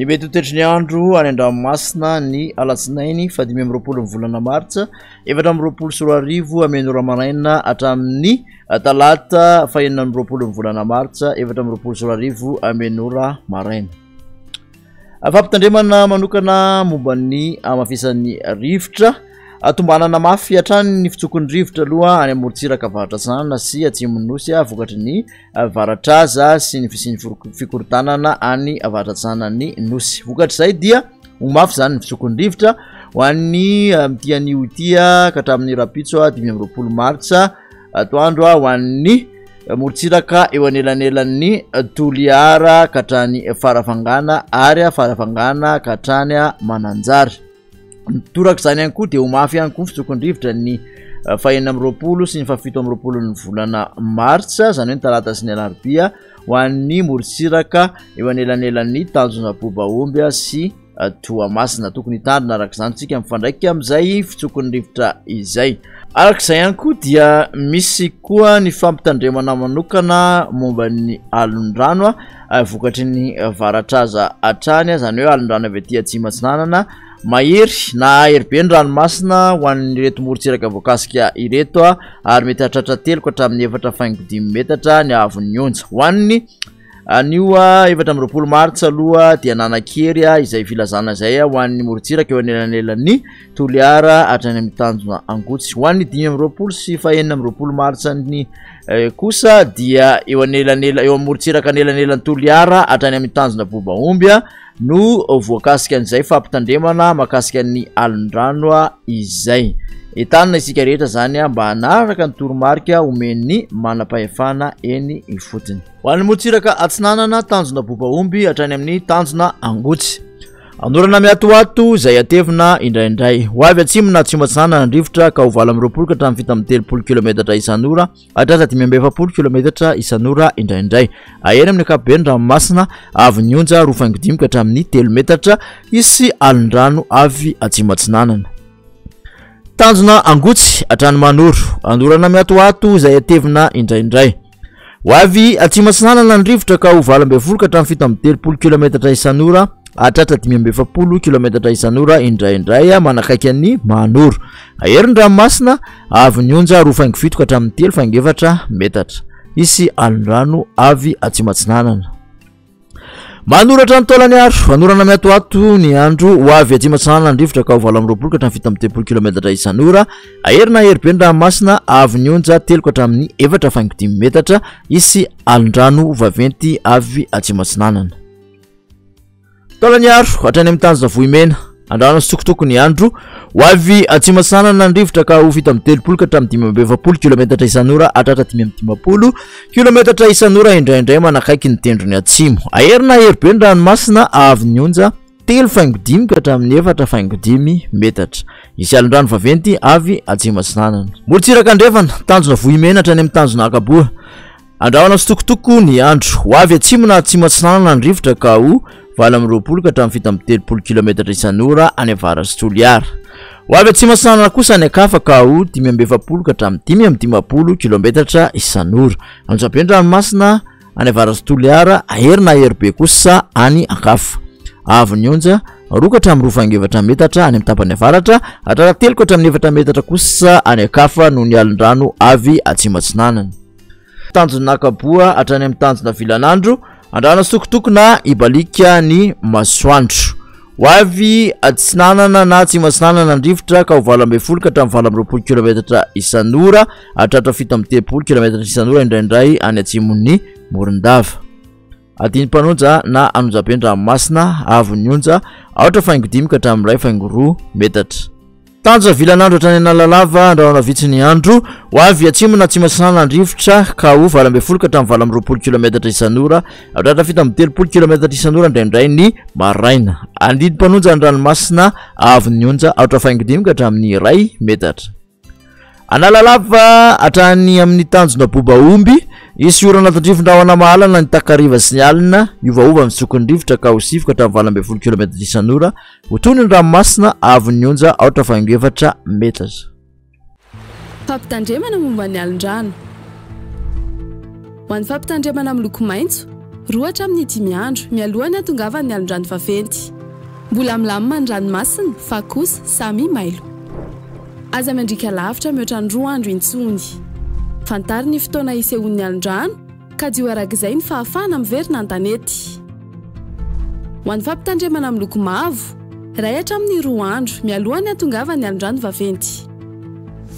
Ny mety ho toetry ny andro any an-dranomasina ny alatsinainy faha 25 ny volana martsa 2024 amin'ny ora maraina hatramin'ny talata faha 26 ny volana martsa 2024 amin'ny ora maraina. Fampitandremana manokana momba ny hamafisan'ny rivotra. Tombanana mafy hatrany ny fitsokon'ny rivotra aloha any amorontsiraka avaratra atsinanana sy atsimon'ny nosy vokatry ny varatraza sy ny fisian'ny fikorontanana any avaratra atsinanan'ny nosy. Vokatr'izay dia ho mafy izany ny fitsokon'ny rivotra ho an'ny amin'ity anio ity ka hatramin'ny rahampitso 25 martsa atoandro ho an'ny morontsiraka eo anelanelan'ny Toliara ka hatrany Farafangana ary Farafangana ka hatrany Mananjary. Toraka izany ihany koa dia ho mafy ihany koa ny fitsokan-drivotra ny fahenina amby roapolo sy ny fahafito amby roapolo ny volana martsa, izany hoe ny talata sy ny alarobia, ho an'ny morontsiraka eo anelanelan'ny tanjona Bobaomby sy Toamasina. Tokony hitandrina araka izany isika mifandraika amin'izay fitsokon'ny rivotra izay. Araka izay ihany koa dia misy koa ny fampitandremana manokana momba ny alon-drano vokatry ny varatraza hatrany, izany hoe alon-drano avy aty atsimo atsinanana mahery na hery be ny ranomasina ho an'ireto morontsiraka voakasika ireto ary mety hahatratra telo ka hatramin'ny efatra faingo dimy metatra ny haavon'ny onja. Ho an'ny Anio 24 martsa aloha dia nanan-kery izay filazana izay ho an'ny morontsiraka eo anelanelan'ny Toliara hatrany amin'ny tanjona Angotsy. Ho an'ny 25 sy fahenina amby roapolo martsa ny eh, kosa dia eo anelanela eo amin'ny morontsiraka anelanelan'ny Toliara hatrany amin'ny tanjona Bobaomby no voakasika an'izay fampitandremana mahakasika ny alin-drano izay. Entanina isika rehetra izany mba hanaraka ny toromarika omen'ny manam-pahefana eny ifotony. Ho an'ny morontsiraka atsinanana, tanjona Bobaomby hatrany amin'ny tanjona Angotsy. Anorana miatoato izay atevina indraindray. Ho avy atsimo na atsimo atsinanana ny rivotra ka ho 28 ka hatramin'ny 37 kilometatra isan'ora hatratra 45 kilometatra isan'ora indraindray. Ahery amin'ny ankapobeny ranomasina avy ny onja roa faingo dimy ka hatramin'ny telo metatra hisy alon-drano avy atsimo atsinanana. Tanjona Angotsy hatrany Manoro, anorana miatoato izay atevina indraindray. Ho avy atsimo atsinanana ny rivotra ka ho 18 ka hatramin'ny 37 kilometatra isan'ora hahatratra 45 kilometatra isan'ora indraindray manakaiky an'i Mahanoro. Ahery ny ranomasina avy ny onja roa faingo fito ka hatramin'ny telo faingo efatra metatra. Hisy alon-drano avy atsimo atsinanana. Manoratra ny taolany aro, anorana miatoato ny andro ho avy atsimo atsinanana ny rivotra ka ho 28 ka hatramin'ny 37 kilometatra isan'ora. Ahery na hery be ny ranomasina avy ny onja telo ka hatramin'ny efatra faingo dimy metatra. Hisy alon-drano vaventy avy atsimo atsinanana. Taolaniaro, hatrany amin'ny tanjona Vohimena. Andrana sy tsokotoko ny andro. Ho avy atsimo atsinanana ny rivotra ka ho 37 ka hatramin'ny 45 kilometatra isan'ora hatratra 55 kilometatra isan'ora indraindray manakaiky ny tendrony atsimo. Aherina hery be ny ranomasina avy ny onja telo faingo dimy ka hatramin'ny efatra faingo dimy metatra. Hisy alon-drano vaventy avy atsimo atsinanana. Morontsiraka andrefana, tanjona Vohimena hatrany amin'ny tanjona Ankaboa. Andrahona tsitokotoko ny andro. Ho avy atsimo na atsimo atsinanana ny rivotra ka ho 28 ka hatramin'ny 37 kilometatra isan'ora any avaratr'i Toliara. Ho avy atsimo atsinanana kosa any ankafa ka ho 45 ka hatramin'ny 55 kilometatra isan'ora. Anjoabe ny ranomasina any avaratr'i Toliara, ahery na ahery be kosa any ankafa. Avo ny onja, roa ka hatramin'ny roa faingo efatra metatra any amin'ny tapany avaratra, hatrany telo ka hatramin'ny efatra metatra kosa any ankafa noho ny alin-drano avy atsimo atsinanana. Tanjona Ankaboa hatrany amin'ny tanjona Vilanandro, Andrana Sokotoko na Ibaliaka ny masoandro. Ho avy atsinanana na atsimo atsinanana ny rivotra ka ho 18 ka hatramin'ny 28 kilometatra isan'ora, hahatratra 37 kilometatra isan'ora indraindray any atsimon'ny Morondava. Adin'ny-mpanonja na anonjabe ny ranomasina, avon'ny onja, aotra faingo dimy ka hatramin'ny iray faingo roa metatra. Tanja vilan'andro hatrany Analalava, andrahona vitsy ny andro. Ho avy atsimo na atsimo atsinanana ny rivotra ka ho 18 ka hatramin'ny 28 kilometatra isan'ora, hatratra 37 kilometatra isan'ora indraindray ny maraina. Andidim-panonja ny ranomasina, avon'ny onja, aotra faingo dimy ka hatramin'ny iray metatra. Analalava hatrany amin'ny tanjona boba omby, hisy orana tandrifin-drahona mahalana ny takariva sy ny alina, hiovaova ny fitsoky ny rivotra ka ho sivy ka hatramin'ny 18 kilometatra isan'ora, ho tony ny ranomasina avon'ny onja aotra faingo efatra metatra. Fampitandremana momba ny alin-drano. Ho an'ny fampitandremana miloko maitso, Roa hatramin'ny dimy andro mialohan'ny hatongavan'ny alondrano vaventy. Mbola milamina ny ranomasina fa kosa samy mailo. Aza miandriaka lavitra mihoatra ny roa andro intsony. Fantaro ny fotoana hisehoan'ny alondrano, kajio arak'izay ny fahafahana miverina an-tanety. Ho an'ny fampitandremana miloko mavo, iray hatramin'ny roa andro mialohan'ny hatongavan'ny alondrano vaventy.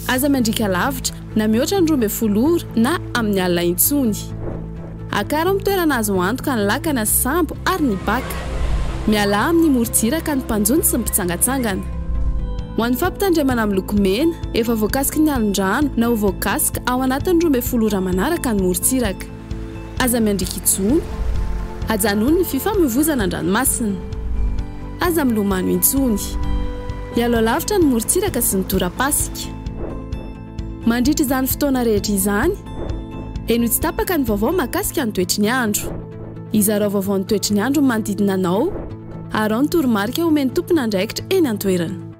Aza miandriaka lavitra na mihoatra ny 12 ora na amin'ny alina intsony. Akaro amin'ny toerana azo antoka ny lakana sy sambo ary ny baka. Mialà amin'ny morontsiraka ny mpanjono sy ny mpitsangantsangana. Ho an'ny fampitandremana miloko mena, efa voakasiky ny alon-drano na ho voakasika ao anatin'ny 12 ora manaraka ny morontsiraka. Aza miandriaka hijono. Ajanony ny fifamoivozana an-dranomasina. Aza milomano intsony. Ialao lavitra ny morontsiraka sy ny torapasika. Mandritra izany fotoana rehetra izany, henoy tsy tapaka ny vaovao mahakasika ny toetry ny andro. Izarao vaovao ny toetry ny andro ny manodidina anao, araho ny toromarika omen'ny tompon'andraikitra eny an-toerana.